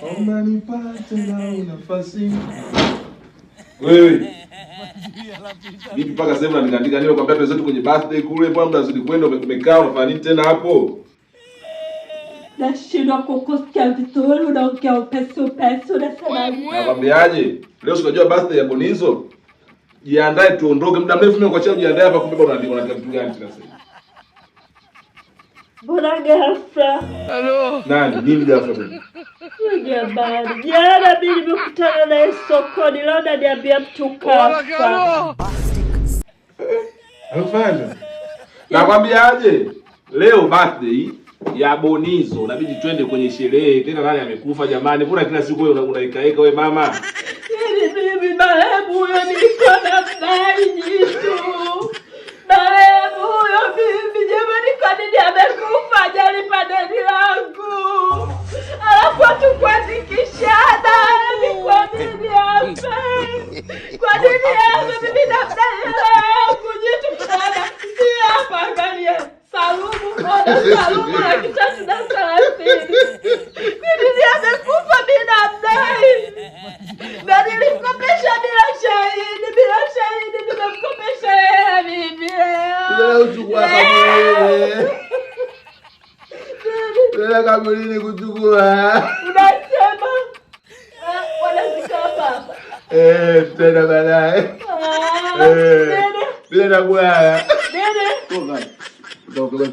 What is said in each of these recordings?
Omba nipate na nafasi. Wewe. Vipi mpaka sasa hivi unaniandika nini? Kwambia tuzetu kwenye birthday kule, mbona muda unazidi kwenda, umekaa unafanya nini tena hapo? Nashindwa kukusikia vizuri, unaongea upesi upesi, unasema nini? Nakwambiaje? Leo si unajua birthday ya Bonizo? Jiandae tuondoke. Muda mrefu mimi nakuachia ujiandae hapa, kumbe bado unaandika vitu gani tena sasa? Mbona ghafla? Nani? Nini ghafla tena? Jamani, jana mimi nimekutana naye sokoni, leo ananiambia mtu kafa. Alifanya. Nakwambiaje? Leo birthday ya Bonizo, inabidi twende kwenye sherehe. Tena nani amekufa jamani? Mbona kila siku wewe unaikaeka wewe mama? Yaani mimi marehemu huyo nilikuwa namdai jitu. Marehemu huyo mimi jamani, kwa nini amekufa? Hajalipa deni langu, alafu hatukuandikishana. Yaani kwa nini afe? Kwa nini afe? Mimi namdai hela yangu jitu. Bwana, si hapa, angalia Salumu, mbona Salumu 330,000. Kwa nini amekufa? Mimi namdai na nilimkopesha bila shahidi, bila shahidi nimemkopesha hela mimi leo. Kuchukua kaburini. Tena kaburini kuchukua. Unasema wanazika hapa hapa. Eh, tena baadaye. Ah, Eh. nene, Bila kulala. nene. Toka. Toka.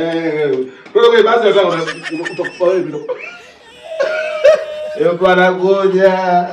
Eh. Toka basi sasa utakufa wewe. Yuko anakuja.